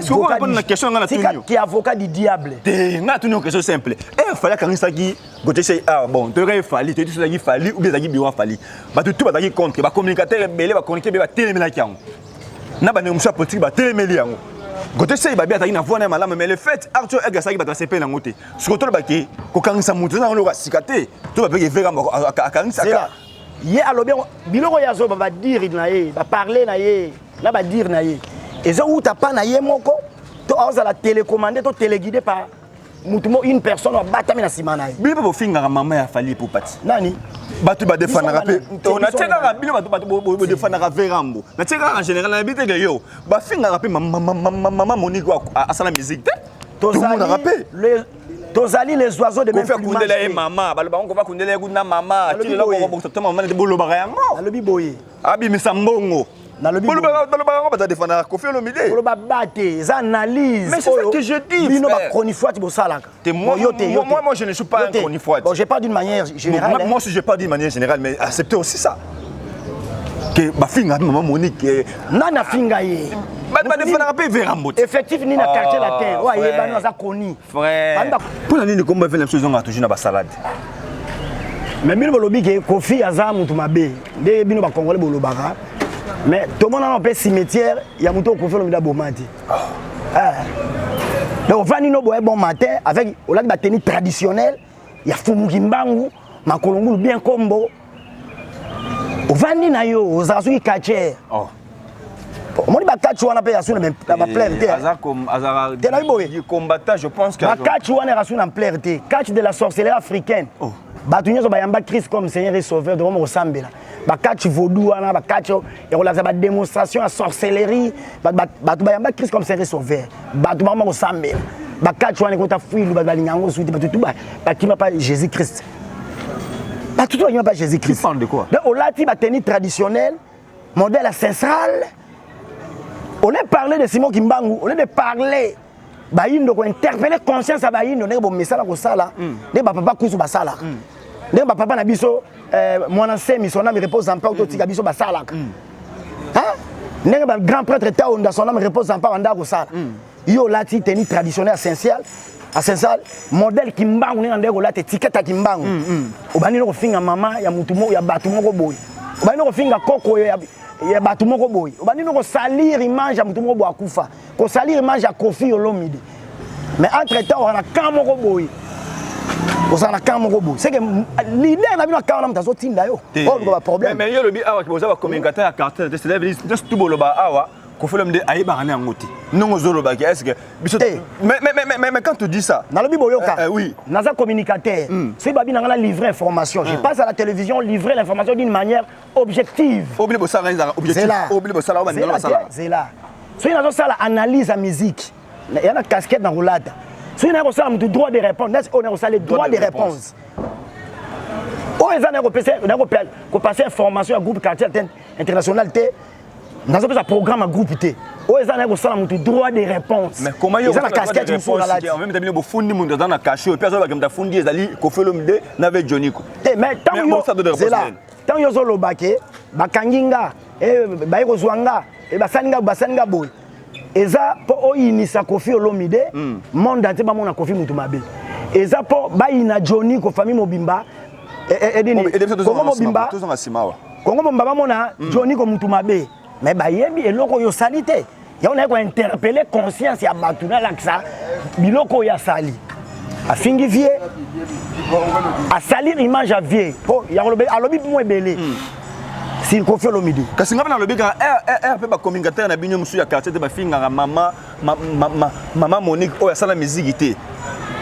avocat du diable.
Te, nga tuni question simple. E Fally akangisaki Gautier Sey. Ah bon, toyoka ye Fally, toyebi soki ezalaki Fally ou bien ezalaki bureau ya Fally. Bato tu bazalaki contre, bacommunicateur ebele, bachroniqueur ebele batelemelaki yango, na bandeko mosusu ya politique batelemeli yango. Gautier Sey babi azalaki na voix na ye malamu, mais le fait Arthur Aigle asalaki, bato basepeli yango te. Sikoyo tolobaki kokangisa moto eza yango lokola sika te, to bapeki eveka akangisaka.
Ye alobi yango, biloko ye azoba, badire na ye, baparle na ye na badire na ye ezowuta pa na ye moko to aozala télécommandé to téléguidé par mutu mo, une personne abatami na nsima na ye.
Bino mpe bofingaka mama ya Fally Ipupa ti.
Nani?
Bato badefandaka mpe, natie kaka bino bato bodefandaka Verambo, natie kaka en général. Nayebi te ke yo bafingaka mpe mama Monique asala musique te, tomonaka mpe.
Tozali les oiseaux de même
Kofi akundela ye mama, baloba ngo Kofi akundela ye kuna mama, ti lelo kokobokisa mama nete bolobaka yango.
Nalobi boye.
Abimisa mbongo.
Nalobi.
Balobaka yango, bato adefendaka Kofi Olomide.
Koloba ba te, eza analyse.
Mais c'est ça que je dis.
Bino bachronifoite bosalaka.
Moi, moi, moi, moi, je ne suis pas un chronifoite.
Bon, je parle d'une manière générale.
Moi, moi, si je parle d'une manière générale, mais acceptez aussi ça. Que bafinga maman Monique.
Nani afinga ye?
Badefendaka mpe Verambo.
Effectif nini na Quartier Latin oyo ayebani, aza koni?
Frère, mpona nini komba vele biso ezongaka toujours na basalade?
Mais bino bolobi ke Kofi aza mutu mabe, nde bino bacongolais bolobaka, mais tomonana mpe cimetière ya moto oyo Kofi Olomide aboma te. Donc ovandi no boye bon matin avec olati batenue traditionnelle ya Fumuki Mbangu, makolo ngulu bien, kombo, ovandi na yo, ozala soki catcheur. Omoni bacatch wana mpe yasu na baplaire te.
Te, nayebi boye. Combattant, je pense que
Bacatch wana erasu na plaire te. Catch de la sorcellerie africaine, bato nyonso bayamba Christ comme Seigneur et Sauveur, tokoma kosambela. Bacatch vaudou wana, bacatch ya kolakisa badémonstration ya sorcellerie, bato bayamba Christ comme Seigneur et Sauveur, bato bakoma kosambela. Bacatch wana ekota fwilu, bato balinga yango suti, bato tu bakima pa Jésus Christ, bato tu bakima pa Jésus Christ.
Donc
olati batenue traditionnelle modèle ancestral, au lieu de parler de Simon Kimbangu, au lieu de parler bayindo, kointerpeller conscience ya bayindo ndenge bomesala kosala, ndenge bapapa kusu basalaka, ndenge bapapa na biso Mwana Nsemi, son âme repose en paix, totika biso basalaka, ndenge ba grand prêtre Taonda, son âme repose en paix, banda kosala. Yo olati tenue traditionnelle essentielle ancestral modèle Kimbangu, ndenge ndenge kolata étiquette ya Kimbangu, obandi no kofinga mama ya mutu moko, ya bato moko boye, obandi no kofinga koko oyo ya Ya bato moko boye, obandi no kosalir image ya moto moko boye akufa, kosalir image ya Koffi Olomide. Mais entre temps ozala na camp moko boye, ozala na camp moko boye, c'est que leader na bino camp wana moto azotinda yo oluka baproblème.
Mais yo olobi awa boza bacommunicateur ya quartier te, c'est-à-dire nyonso tu boloba awa, Koffi Olomide ayebaka na yango te. Ndenge ozolobaki, est ce que biso
Eh.
Mais quand tu dis ça,
Nalobi boyoka.
Oui.
Naza communicateur. Soki babi nanga na livrer information, je passe à la télévision livrer l'information d'une manière objective.
Obili bosala ezalaka objectif.
Zela.
Obili bosala oyo bandeko
Zela
basala.
te, zela. Soki nazosala analyse ya musique, ya na casquette na kolata, soki naye kosala motu droit de réponse, neti oyo naye kosala droit de réponse, oyo eza naye kopesa information ya groupe Quartier International te, nazopesa programme ya groupe te. Oyo eza naye kosala motu droit de réponse.
Mais comment yo
Eza na casquette mosusu nalati.
En même temps, bino bofundi moto aza na cachet, oyo mpe azolobaka moto afundi ezali Koffi Olomide na ve Joniko.
Te, mais ntango
Mais
yo
bon, ça donne réponse
zela
nini?
Ntango yo ozoloba ke bakangi nga, baye kozwa nga, basali nga, basali nga boye, eza mpo oyinisa Koffi Olomide, monde entier bamona Koffi mutu mabe. Eza mpo bayina Johnny ko famille mobimba, nini, Kongo mobimba.
Tozonga nsima awa.
Kongo mobimba bamona Johnny ko mutu mabe, mais bayebi eloko oyo osali te. Yango naye kointerpeller conscience ya bato, nalakisa biloko oyo asali. Afingi vieux, asalir image ya vieux, mpo ya koloba alobi mo ebele sur Koffi Olomide.
Kasi nga mpe nalobi kaka r mpe bacommunicateur na bino mosusu ya quartier te bafingaka mama Monique oyo asala miziki te.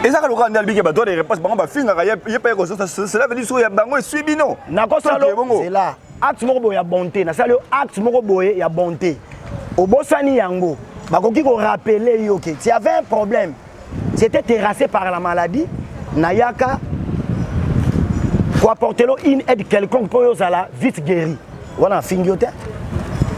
Ezaka lokola nde alobiki badroit de réponse, bango bafingaka ye mpe ye kozosa. Cela veut dire soki ya bango esui bino.
Nakosala
Soki bongo.
Zela, acte moko boye ya bonté, nasali yo acte moko boye ya bonté, obosani yango. Bakoki korappeler yo ke tu avais un problème, c'était terrassé par la maladie, nayaka koapporter lo une aide quelconque mpo oyo ozala vite guéri. Wana afingi yo te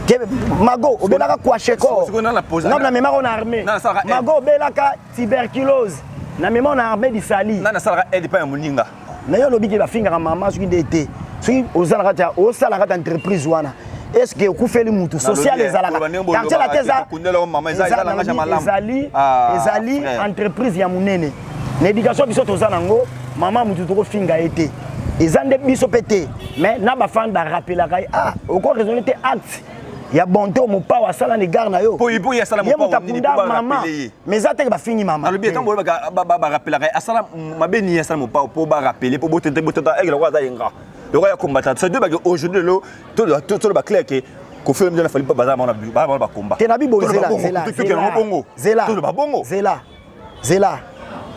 ke Mago obelaka kwashiorkor.
Sikoyo nana posa-
Nga namemaka na armée.
Nana asalaka aide.
Mago obelaka tuberculose, namema na armée disali.
Nani asalaka aide epai ya moninga?
Na yo olobi ke bafingaka mama. Soki nde te, soki oza na kati ya osala kati ya entreprise wana, est ce que okufeli mutu social? Ezalaka Quartier Latin, eza
Kundela mama, eza langage ya malamu.
Ezali
Ah,
ezali
frère.
entreprise ya monene. Na éducation biso toza nango, mama mutu tokofinga ye te, eza nde biso mpe te. Mais na bafans barapelaka ye: ah, oko raisonner te, acte ya bonté oyo Mopao asala na égard na yo.
Po ye asala
Ye moto
Mopao nini
akunda
po
mama.
barappeler ye?
Mais eza teke bafingi mama.
Nalobi ntango bolobaka barapelaka ye, asala mabe nini? Asala Mopao mpo barappeler, mpo botete botata eke lokola aza yenga, lokola ya combattant. C'est dire bake aujourd'hui lelo toloba clair ke Koffi Olomide na Fally mpo baza bango bakomba.
Te, na biboye, zela, zela.
Tokende bongo.
Zela.
Toloba bongo.
Zela, zela,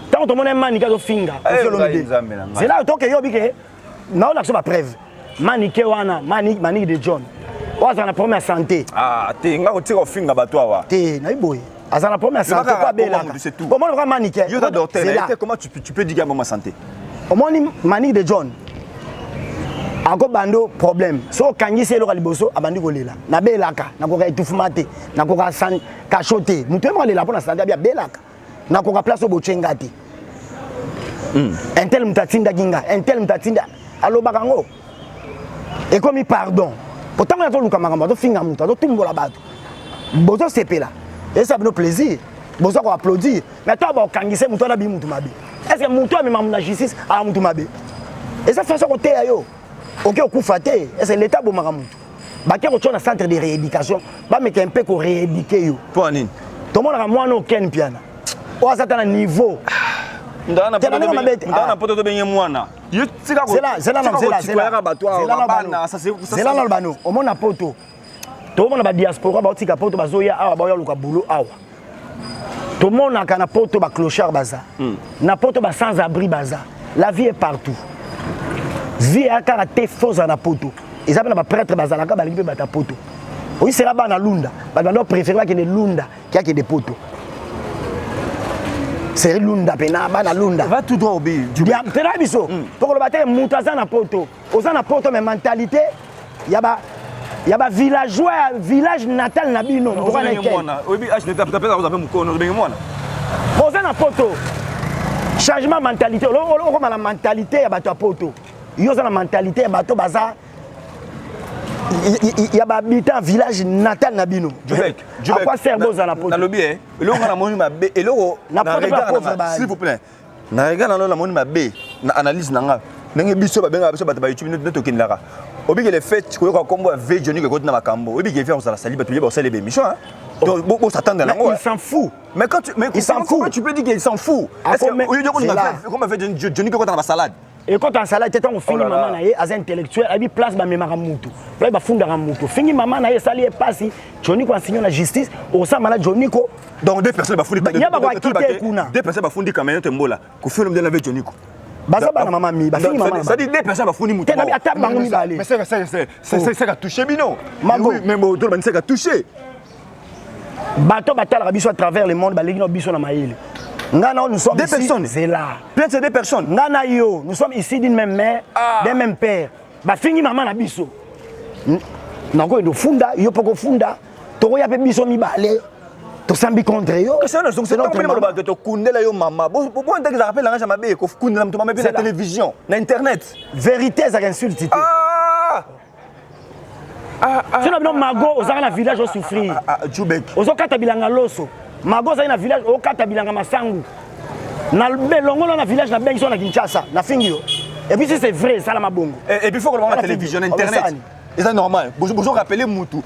ntango tomona Manike azofinga
Eh,
Koffi Olomide,
ngai Nzambe na ngai.
Zela, toke yo bike naolakisa bapreuve. Manike wana, Manike de John oyo azala na problème ya santé.
Ah te, nga kotika kofinga bato awa.
Te, nayebi boye, azala na problème ya santé
Lobaka
po abelaka.
kombo, c'est tout.
Omoni kaka Manike.
Yo ta docteur
Zela.
na ye te, comment tu peux dire qu'il y a ma santé?
Omoni Manike de John akobanda problème. So okangisi eloko ya liboso, abandi kolela: nabelaka, nakoka étouffement te, nakoka kasho te. Moto ye moko alela mpo na santé, abi abelaka, nakoka place oyo botye nga te, un tel moto atindaki nga, un tel moto atinda. Alobaka yango ekomi pardon po ntango azoluka makambo, azofinga moto, azotumbola bato, bozosepela, eza bino plaisir, boza koapplaudir. Mais to bakokangisa moto wana, bii motu mabe. Est ce que moto amema na justice aa motu mabe? Eza façon koteya yo oke okufa te. Est ce que l'état abomaka motu? Bake kotia na centre de rééducation, bameka mpe korééduquer yo.
Mpo ya nini?
Tomonaka mwana oken piana oyo aza ta na niveau Te, na ndenge mabe te.
Mutala na poto tobenge mwana yo tika.
Zela, zela na zela, zela.
Bato awa
Zela na
bana
bano.
ça c'est
Zela na bano. Omona poto, tomona badiaspora baotika poto, bazoya awa, baoya luka boulot awa. Tomonaka na poto baclochard baza na poto, basans abri baza. La vie est partout, vie eya kaka te foza na poto. Eza mpe na baprêtre bazalaka, balingi mpe bato ya poto. Oyisela bana Lunda, bato bando préféré bakende Lunda kiakende poto. Seri Lunda mpena bana Lunda.
Va tout droit au but.
Tena biso tokoloba te moto aza na poto, oza na poto, mais mentalité ya ba villageois ya village natal na bino moto wana
Ozobenge
eke.
mwana oyebi age tapeza oza mpe mokono, ozobenge mwana.
Oza na poto, changement mentalité, okoma na mentalité ya bato ya poto. Yo oza na mentalité ya bato baza ya bahabitant village natal na bino.
Jubek, Jubek.
À quoi sert boza na poto?
Nalobi e eloko nga namoni mabe, eloko
Na poto
regard
ba pauvre
na nga,
baali.
s'il vous plaît, na regard nano namoni mabe na analyse na nga, ndenge biso babengaka biso bato ba YouTube nde tokendaka. Obiki le fait koyoka kombo ya vieux Johnny ekoti na makambo, obiki vieux kozala sali bato yeba osala émission, hein. Donc bo s'attendre
Mais
nango.
il s'en fout.
Mais quand tu mais
Il s'en
comment-
fout.
comment tu peux dire qu'il s'en fout?
Ah,
Est-ce
mais-
que oyo
c'est là.
comment fait Johnny ekota na ba salade?
Ekota nsala te. Ntango ofingi
Oh là là.
mama na ye, aza intellectuel, ayebi place bamemaka mutu, place bafundaka mutu. Ofingi mama na ye, esali ye pasi. Joniko asinyo na justice, okosamba na Joniko.
Donc deux personnes bafundi
Ya bako akite kuna.
Deux personnes bafundi Cameroun Tembola, Koffi Olomide na vieux Johnny.
Baza bana mama mi, bafingi mama na
C'est-à-dire deux personnes bafundi mutu.
Te, nabi ata bango mibale.
Mais c'est ça touché bino.
Mago.
Oui, mais bon, tout le monde c'est touché.
Bato batalaka biso à travers le monde, baleki na biso na mayele. Nga na yo, nous sommes
Deux
ici,
personnes.
zela.
Plainte, c'est deux personnes.
Nga na yo, nous sommes ici d'une même mère, d'un même père. Bafingi mama na biso, nakoyenda ofunda yo mpo kofunda, tokoya mpe biso mibale, tosambi contre yo.
C'est donc
C'est
c'est
notre
tant
maman.
que tokundela yo mama. Bon bon, ndenge ezalaka mpe langage ya mabe, kokundela moto mama mpe na
C'est là.
télévision, na internet.
Vérité ezalaka insulte te.
Ah!
Sino bino, Mago, ozalaka na village, osouffrir.
Ah, Jubek.
Ozokata bilanga loso. Mago, ozali na village, okata bilanga masangu na belongolo na village, na bengi so na Kinshasa, nafingi yo. Et puis si c'est vrai, esalama bongo.
Et puis il faut qu'on le voit à la
Voilà,
télévision,
Fidi.
internet.
Obesani.
Et c'est normal. Bonjour, rappeler mutu.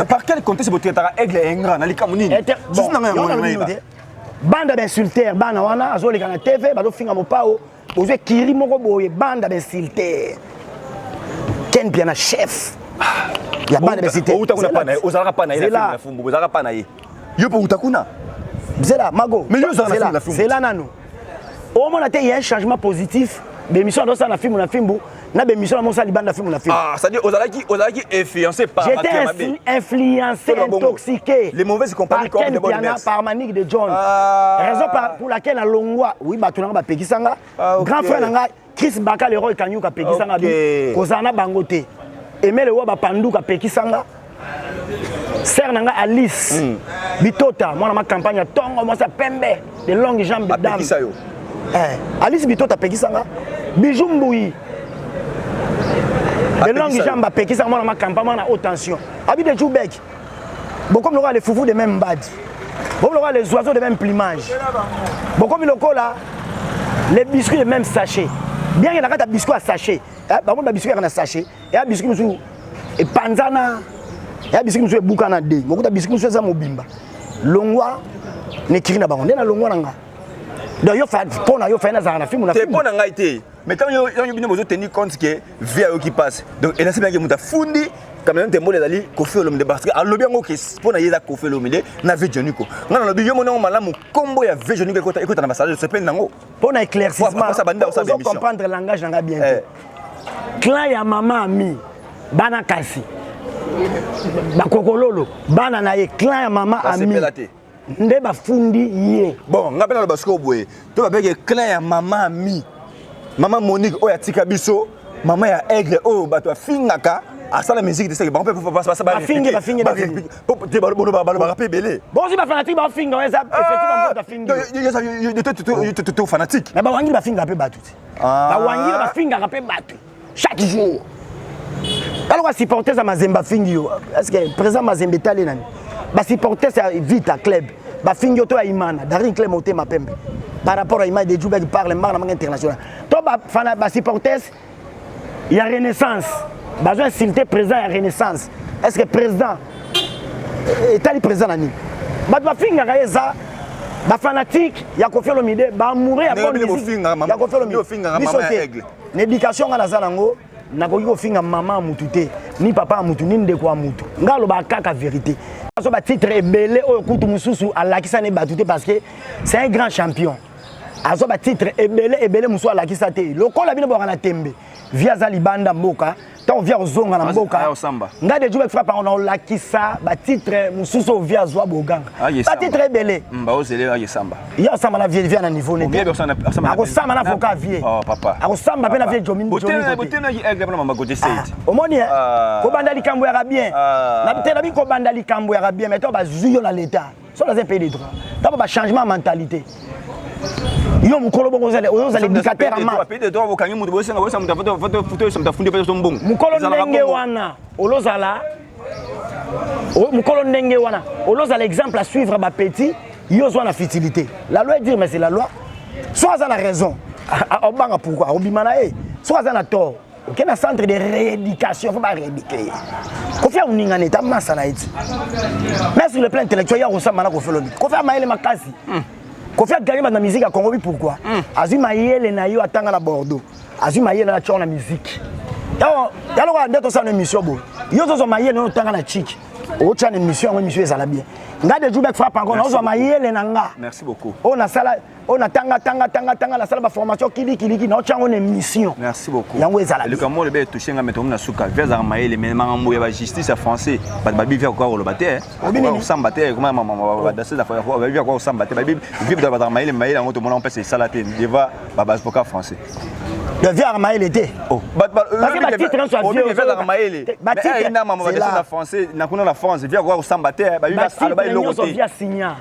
Par quel contexte vous traitez aigle et ingrat na likambo nini?
Bon, yo na bino te. Banda bainsulter bana wana azoleka na TV, bazofinga mopao, bozwi ekiri moko boye. Banda bainsulter Ken Pia na chef ya banda bainsulter.
Outa kuna pa na ye, ozalaka pa na ye na
Zela.
film na fumbu, ozalaka pa na ye. Yo pe outa kuna.
Zela, Mago.
Mais yo ozalaka na
Zela,
film na fumbu.
zela nano, omona te, y a un changement positif. Bémission azosala na filme na fimbu, na bémission namosala libanda filme na filme.
Ah, c'est-à-dire ozalaki influencé par
J'étais
Mathieu Mabé.
influencé,
Tolo Bongo.
intoxiqué.
Les mauvaises compagnies
par
comme
Ken
de bonnes
Piana,
mœurs.
par Manique de John.
Ah.
Raison pour laquelle alongwa, oui, bato nanga bapekisanga.
Ah, ok.
Grand frère nanga Chris Baka le roi Kanyuka pekisanga
Ok.
bi. Kozala na bango te. Emele wa bapanduka pekisanga. Sœur nanga Alice Bitota, mwana ma campagne ya tongo, mwasi ya pembe, de longues jambes de dame.
Apekisa yo.
Eh, Alice Bitota apekisanga. Bijou Mbouyi de longues
Apekisa yo.
jambes apekisanga, mwana ma campagne, mwana haute tension. Abi de Jubek. Bokomi lokola les foufous de même mbadi. Bokomi lokola les oiseaux de même plumage. Bokomi lokola les biscuits de même sachet. Bien que na kati ya biscuit ya sachet, eh, bango ba biscuit yaka na sachet, eya biscuit mosusu epanzana, eya biscuit mosusu ebukana de mokuta, biscuit mosusu eza mobimba. Longwa na ekiri na bango nde na longwa na nga. Donc yo mpo na yo fai nazalaka na filme na
Te
filme.
mpo na ngai te. Mais ntango yo bino bozotenir compte ke vie ayoki passe. Donc elasi bien ke moto afundi Cameroun Tembola ezali Koffi Olomide, parce que alobi yango ke mpo na ye eza Koffi Olomide na vieux Johnny ko. Ngai nalobi yo moni yango malamu, kombo ya vieux Johnny ko ekota na basala, sepeli nango.
Mpo na éclaircissement,
Faut- faut banda osala
ozo
émission.
comprendre langage na nga bien
Eh.
te. Clan ya mama ami, bana kasi bakokololo, bana na ye, clan ya mama ami
Basepela te.
nde bafundi ye.
Bon, ngai mpe naloba sikoyo boye, to babeke clan ya mama ami, mama Monique oyo atika biso, mama ya aigle oyo bato afingaka, asala musique te, seke bango mpe
Bafingi, bafingi, bafingi.
Te, balobaka mpe ebele.
Bonsi bafanatike bafinga oyo eza effectivement moto afingi.
To fanatique.
Mais bawangili bafingaka mpe bato te.
Ah.
Bawangili bafingaka mpe bato chaque jour. Kaloka supporters ya Mazembe afingi yo, est ce que président Mazembe etali nani? Basupporters ya Vita Club bafingi yo, to ya Imana Darin Club, motema pembe par rapport à image de Jubek parle mbanga na manga international, to bafana basupporters ya Renaissance bazo insulter président ya Renaissance, est ce que président etali président na nini? Bato bafingaka ye eza bafanatike ya Koffi Olomide, baamoureux ya
Ndenge
bonne
bino
musique
bofingaka
ya Koffi Olomide.
bino bofingaka
Biso
mama ya
te.
Aigle.
Na éducation nga naza nango, nakoki kofinga mama ya mutu te, ni papa ya mutu, ni ndeko ya mutu. Nga alobaka kaka vérité. Azo batitre ebele oyo kutu mosusu alakisa ne bato te, parce que c'est un grand champion. Azwa batitre ebele ebele, mosusu alakisa te. Lokola bino bwaka na tembe, vi aza libanda mboka, ntango vi akozonga na mboka,
Aya osamba.
ngai de Jubek Frappe na olakisa batitre mosusu oyo vi azwa, boganga.
Aye samba.
Batitre ebele.
Baozele aye samba.
Ye asamba na vie, vie na niveau ne
Bien,
te.
osamba
Akosamba na avocat vie.
Oh papa.
Akosamba mpe na vie Jomi.
Botenaki aigle mpona mama Gote State.
Omoni, eh?
Ah.
Kobanda likambo yaka bien.
Ah.
Na te nabi kobanda likambo yaka bien, mais to bazwi yo na l'état so dans un pays de droit, ntango bachangement ya mentalité, yo mokolo bongo ozala éducateur ya ma
Pays de droit, bokangi moto, bosenga bosenga moto afoto moto afundi mpe so mbongo.
Mokolo
Ezalaka
ndenge
bongo.
wana olozala mokolo ndenge wana olozala exemple à suivre bapetits, yo ozwa na futilité. La loi est dire, mais c'est la loi. So aza na raison, obanga pourquoi obima na ye? So aza na tort. Oke na centre de rééducation, faut barééduquer ye. Kofi amoningana eta masa na ye ti, mais sur le plan intellectuel, ya kosamba na Kofi olobi Kofi amayele makasi. Kofi aganye bato na musique ya Congo. Bi pourquoi azwi mayele na yo, atanga na Bordeaux, azwi mayele na tiango na musique. Ya lokola nde tosala na émission boye, yo tozwa mayele oyo otanga na chiki, otya na émission yango, émission ezala bien. Nga de Jubek frappe encore, naozwa mayele na nga.
Merci beaucoup.
Oyo nasala, oyo natanga, tanga, tanga, tanga, nasala baformation kilikiliki, naotya yango na émission.
Merci beaucoup.
Yango ezala.
Likambo oyo etouche nga, mais tokomi na suka. Vieux azalaka mayele, mais makambo ya bajustice ya français, bato babi vieux akoka koloba te, kosamba te. Babi vieux akoka kosamba te. Babi vieux bazalaka mayele, mayele yango tomona mpesa esala te devant baavocat français.
Le vieux azalaka mayele te.
Parce que batitre nyonso ya vieux azalaka mayele, mais na mama badasi na français na kuna na France, vieux akoka kosamba te. Babi aloba eloko te.
Vieux asinya,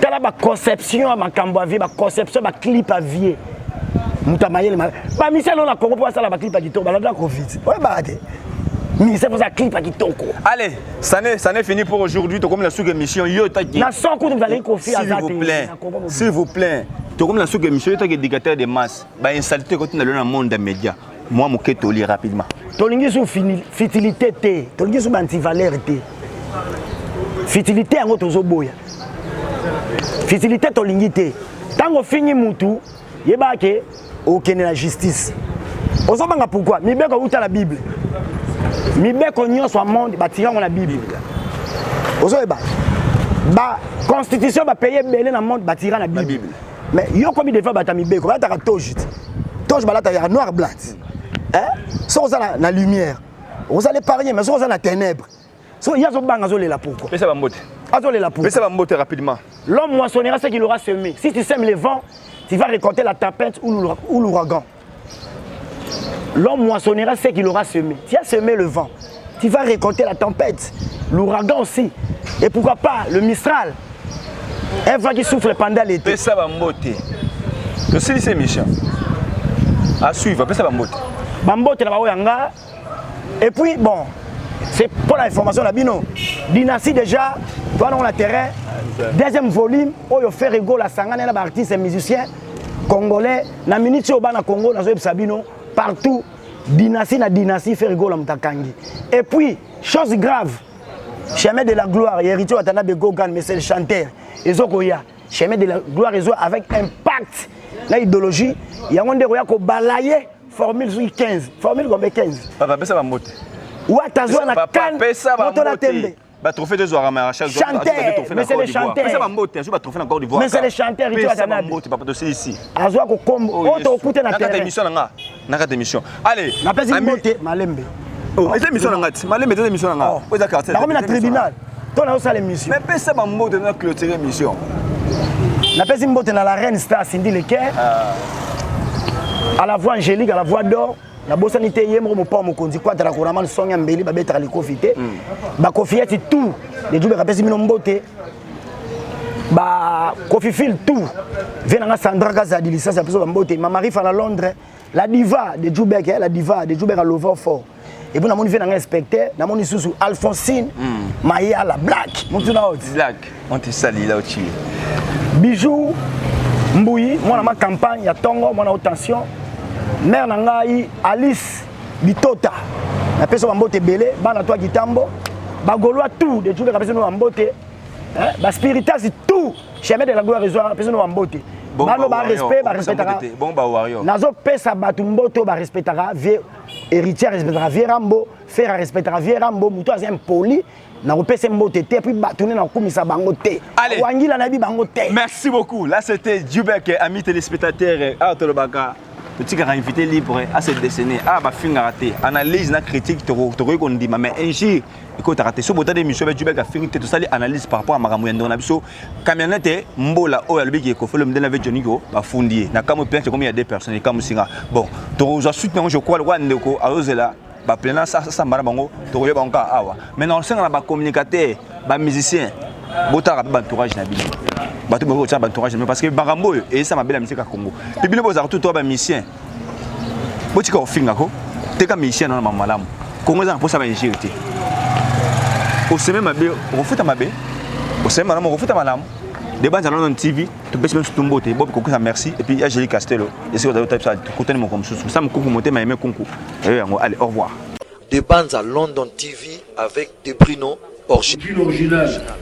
tala baconception ya makambo ya vieux, baconception, baclip ya vieux. Moto ya mayele, bamisele oyo na Congo mpo basala baclip ya kitoko, balanda Covid, oyebaka te, ministère mpoza clip ya kitoko.
Allez, ça n'est fini pour aujourd'hui. Tokomi na suka émission. Yo taki
Na son kutu mozalaki Kofi.
S'il vous plaît, s'il vous plaît, tokomi na suka émission. Yo taki éducateur de masse, bainsalite ekoti na lelo na monde ya média. Moi moke, toli rapidement.
Tolingi su futilité te, tolingi su baantivaleur te. Futilité yango tozoboya, futilité tolingi te. Ntango ofingi mutu, yebaka ke okende na justice. Ozobanga pourquoi? Mibeko euta na Bible. Mibeko nyonso ya monde batika yango na Bible. Ozoyeba baconstitution, bapays ebele na monde batira na Bible. Mais yo komi defa bato ya mibeko, balataka toge te, toge balataka ya noir blanc. Soki oza na lumière, ozala épargné, mais soki oza na ténèbre, so ye azobanga, azolela pourquoi?
Pesa bambote.
Azolela pourquoi?
Pesa bambote rapidement.
L'homme moissonnera ce qu'il aura semé. Si tu sèmes le vent, tu vas récolter la tempête ou l'ouragan. L'homme moissonnera ce qu'il aura semé. Tu as semé le vent, tu vas récolter la tempête, l'ouragan aussi, et pourquoi pas le mistral, un vent qui souffle pendant l'été.
Pesa bambote, tosilisi émission. À suivre. Pesa bambote.
Bambote na baoyo yanga. Et puis bon, c'est pour l'information na bino, dynastie déjà toa nango na terrain, deuxième volume oyo Ferre Gola asangani na baartiste et musicien congolais. Na minute oyo, bana Congo, nazoyebisa bino, partout dynastie na dynastie, Ferre Gola moto akangi. Et puis chose grave, Chemin de la gloire, Héritier Watanabe Gogan, mais c'est le chanteur, ezokoya. Chemin de la gloire ezo avec impact na idéologie yango nde koya kobalaye formule soki 15 formule combien, 15.
Papa, pesa bambote.
Wata zwa na kan
moto na tembe. Batrophée tozwaka ma
chanteur, mais c'est le chanteur.
Pesa bambote, azwi batrophée na Côte d'Ivoire.
Mais c'est le chanteur.
Héritier Watanabe, bambote papa, tosi ici.
Azwa kokombo oyo tokute na
terrain. Émission na nga, na kati émission, allez.
Napesi mbote malembe.
Oh, eza émission na nga ti malembe, eza émission na nga oyo eza quartier.
Nakomi na tribunal to nazosala émission.
Mais pesa bambote na clôturer émission.
Napesi mbote na la reine star Cindy Leker, à la voix angélique, à la voix d'or. Nabosani te ye moko mopao mokonzi kwatala koraman song ya mbeli babetaka likofi te. Bakofi eti tout de Jubek apesi bino mbote, bakofifile tout vie nanga Sandra Kazadi lisasi apeso bambote. Mamarifa na Londres, la diva de Jubek, la diva de Jubek alova fort. Et puis namoni vie nanga inspecteur, namoni susu Alphonsine Mayala Black motuna oti.
Black, on te sali là où tu
es. Bijou Mbui, mwana ma campagne ya ntongo, mwana haute tension, mare na ngai Alice Bitota, napesi bambote ebele. Bana to ya Kitambo, bagaulois tout de Jubek apesi no bambote, baspiritas tout, chemin de la gloire ezwa apesi no bambote. Bano barespect, barespectaka.
Bon, bawarrior.
Nazopesa bato mbote oyo barespectaka vieux Héritier, arespectaka vieux Rambo, Ferre arespectaka vieux Rambo. Moto aza impoli, nakopesa mbote te, puis bato nde nakokumisa bango te. Wangila nayebi bango te.
Merci beaucoup. Là, c'était Djubek, amis téléspectateurs. Ah, tolobaka totikaka invité libre à se dessiner. Ah, bafingaka te. Analyse na critique tokoki kondima, mais injure ekotaka te. So botala émission be Djubek afingi te, tosali analyse par rapport à makambo ya ndeko na biso camionnette mbola oyo alobiki Koffi Olomide na ve Joniko bafundi ye na kamwe plainte ekomi ya deux personnes, ekamusinga. Bon, tokozwa suite nango, je crois, lokola ndeko azozela baplena samba na bango, tokoyeba bango kaka awa. Mais na osenga na bacommunicateur, bamusicien, botalaka mpe baentourage na bino, bato bokoki kotia baentourage na bino, parce que makambo oyo eyesa mabe na misika Congo. Mpe bino bozalaka tutu bamusicien, botika kofinga ko teka musicien na malamu. Congo eza na mposa bainjure te. Oseme mabe, okofuta mabe. Oseme malamu, okofuta malamu. Debanza London TV, topesi bino sutu mbote. Bob Kokusa, merci. Et puis Angélique Castello, esika ozali otala biso, tokutani moko mosusu. Sam Kunku, motema aime Kunku eyo yango. Allez, au revoir.
De Banza London TV avec De Brino
original.